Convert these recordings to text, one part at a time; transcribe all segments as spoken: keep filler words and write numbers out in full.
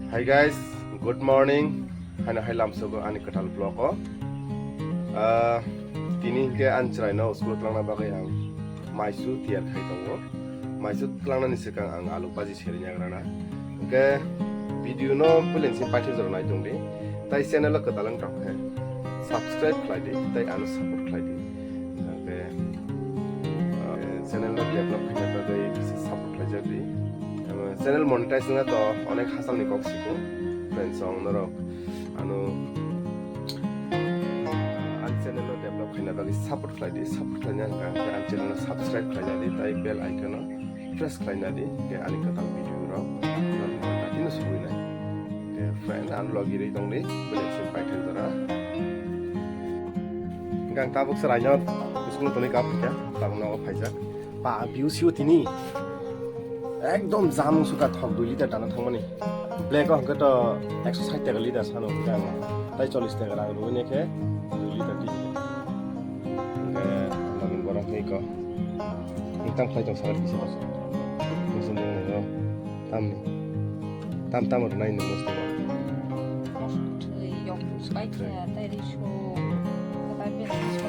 Hi guys, good morning. Haino hai lamsogo ani kwtal vlog o. Ah, tini hinkhe ani chwraino school twlangna bagwi ang maisu tiyar khai tongo. Maisu twlangnani swkang ang alu baji serwi yagrana. Hinkhe video no puilensing paithak jora nai tongdi. Tai channel o kwtal wng tongkhe subscribe khlaidi, tai ano support khlaidi. Hinkhe, ah, channel no develop khaina bagwi kisa support khlaijakdi. Channel monetize wngna to onek hasalni kok siko. Friends, ang norok ano ani channel no develop khaina bagwi support khlai di, support khlaina hwnkha hwnkhe ani channel no subscribe khlaina di, tai bell icon no press khlaina di, hwnkhe ani kwtal video rok norok no dagino sogwi nai. Hwnkhe friend, ano logi rwi tongdi, belai se paithak jora. Hwnkhe ang tabuk se raino school toni kap kha, tabuk nogo phaijak. Ba, view sio tini. Ekdom jamung suka thok dui liter dana thangmani. Black o hwnkhe to ekso sait taka liter sano hwnkhe ang. Tai chollish taka rang rwui ne khe dui liter di. Hwnkhe nogin borok hwnkhe ko. Tang khlai tong sakha kisa bas. Musun dong no. Tamni. Tam tam rwnai no musun. Twi yok swkai khe tai ri so. Kata bini so.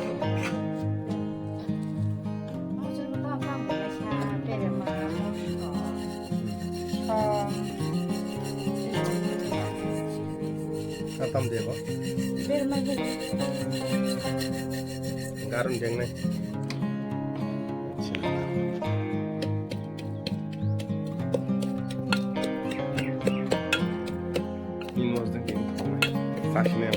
Satam debo. Garun jengnai. Ini mos dengki. Sakine.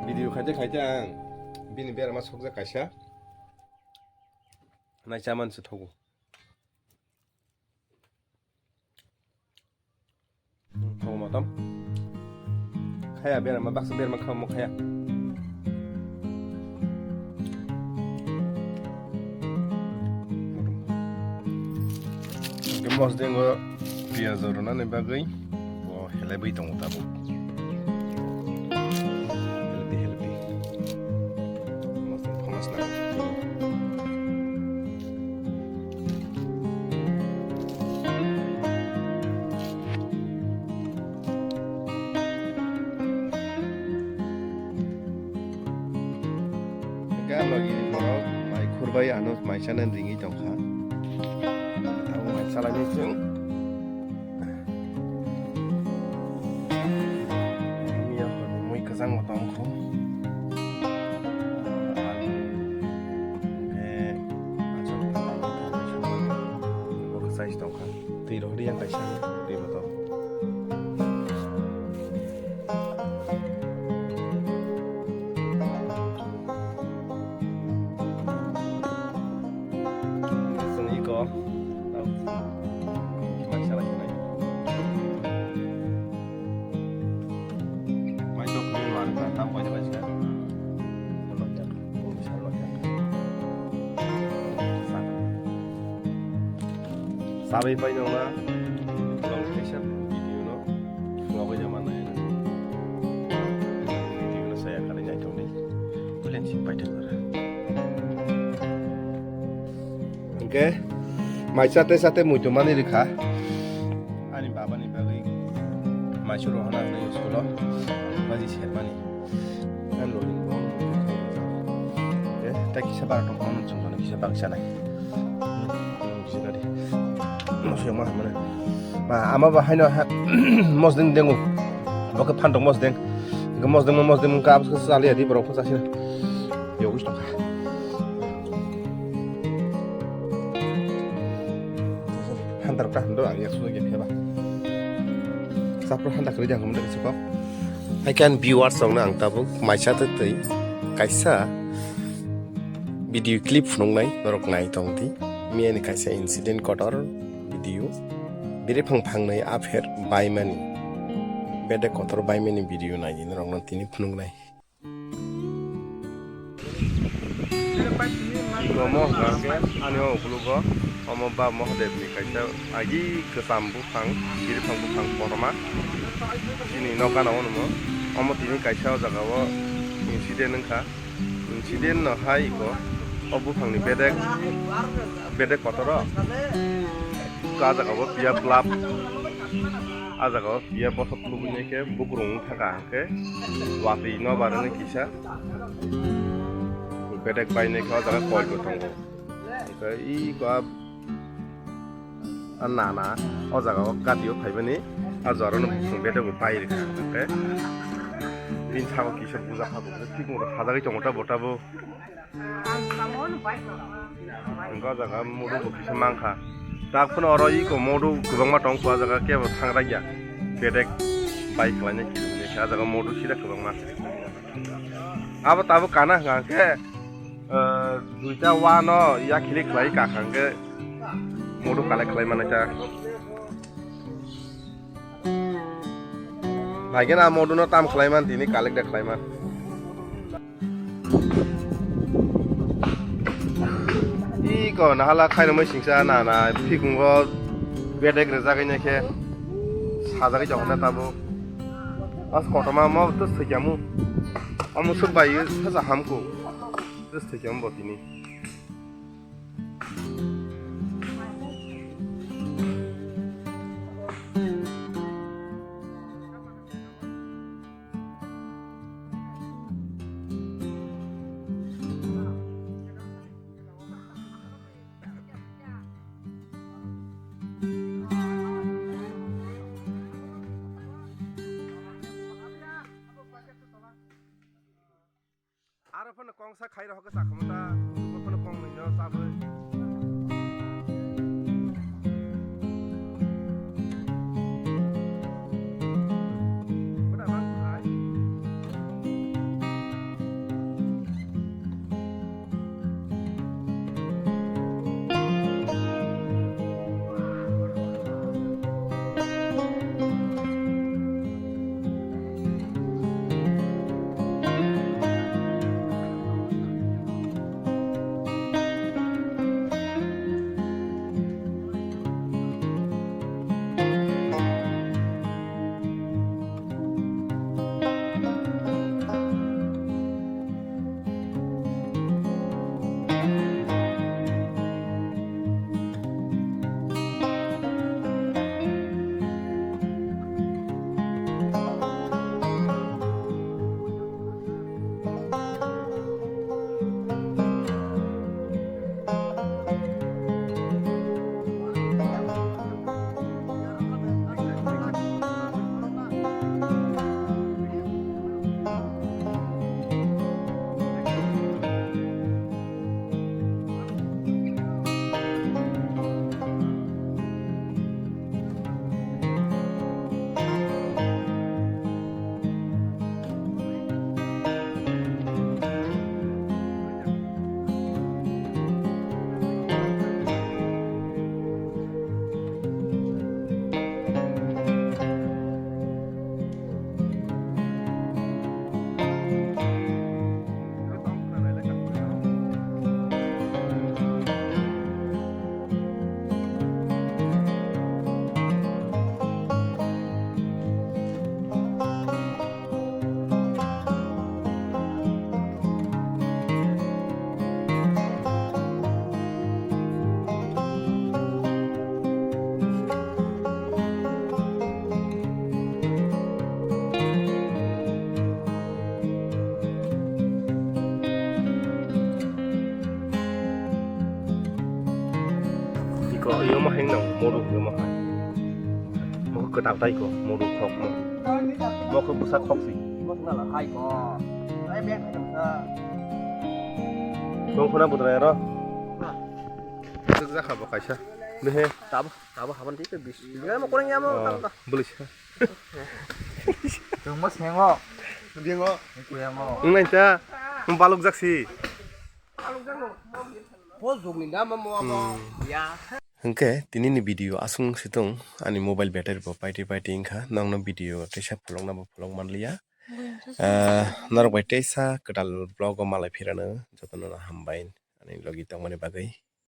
Video khaite khaite ang bini berama sokjak kaisa. Nai chaman se thogo. Thogo motom. Khaya berama baksa berama khamo khaya. Mosdengo piyaj rwnani bagwi. Helai bai tongo tabuk. Helai di, helai di. Mosdeng phamas na. Ga logi borok mai khurbai ano mai chana ringwi tongkha. Tabuk mai chalai ni chwng. Miya hwnwi mui kwchangbo tongkho. Alu, khe achuk, bo kwchai tongkha. Twi rohorya kaisa, twi botol. Chwng iko. Mai salai khe nai. Mai tok ni mar ka tam koi de bai sa. Sabai pai nong na. Long kaisa video no. Long bai jama nai. Video no saya kali nai tong ni. Bulen sing pai thang ra. Hwnkhe mai chate chate muitu mani rikha. Ani babani bagwi maisu rohorna hwnwi school-o baji sermani. Ani login bo hwnkhe tei kisa bara tongkha, omo chwng jono kisa baksa nai. Kisa nadi. Mosuyama hamani. Ma, ama bo haino ha, mosdeng dengo. Bo khe phantok mosdeng. Hwnkhe mosdeng, mosdeng wngkha, aboni khe chaliya di borok phano chasina. Yogis tongkha. Handarok ta hando ang yak suna gya pheba. Sapro handa kwrwi jang hum da kisa kok. Hai khe ani viewers rokno ang tabuk maisa twi twi kaisa Video clip phunuknai norok nai tong di. Miyani kaisa incident kotor video. Biri phang phangnai apher baimani. Bedek kotor baimani video nai di norok no tini phunuknai. Iko omo hwnkha khe ani o ukulugo omo ba Mahadev ni kaisa agi kwcham buphang, biri phang buphang kotorma. Chini nok gana o nw omo tini kaisa o jaga o incident wngkha. Incident no hai iko o buphang ni bedek, bedek kotor o. Iko a jaga o piya blap, a jaga o piya bosok lubui nai khe bukurung wng thaka hwnkhe watwi no barani kisa bedek bai nai khe o jaga koi bo tongo. Hwnkhe iko a A nana o jaga o kati o phaimani a jora no bwswng bedek bo pai rwkha hwnkhe bini saka kisa buja kha bo hwnkhe thik moro sajagwi tongo ta bo ta bo. Hwnkhe o jaga modu bo kisa mankha tak phano oro iko modu kwbangma tong kha o jaga kebo thangrakya bedek bai khlainai kisa a jaga modu sida kwbangma abo tabuk kana hwnkha hwnkhe. Ah, duita wano yakhili khlai kakha hwnkhe modu collect khlai manai ta. Haikhe na modu no tam khlai man tini collect da khlai man. Iko nahala khairokmai singsa na na phikungo bedek rwjagwi naikhe sajagwi tongo na tabuk. As kotorma mo tw swijamu. Omo swk bai sacha hamkuk. Just thwicham bo tini. Aro phano kongsa khai rohor khe chakhamata, phano kong nwi no chabwi. Iko, iyo mo heng nang, modu iyo mo hai. Mo kwtal tai ko, modu khok mo. Mo khe bwsa khok si. Mo khna la hai ko. Ai beng hai sa. Tong khna budra ro. Tuk ja kha bo kaisa. Behe. Tab, tab haban ti ke bis. Biga mo koreng ya mo, oh, tab ta. Bulis. Tong mo sengo. Biango. Kuya mo. Nang nai ta. Baluk jaksi. Baluk jago. Hwnkhe tinini video aswk se tong, ani mobile battery bo paitwi paitwi wngkha, nokno video teisa pholokna bo pholok manliya. Ah, norok bai teisa kwtal vlog o malai phirano jotono hambai ani logi tongmani bagwi.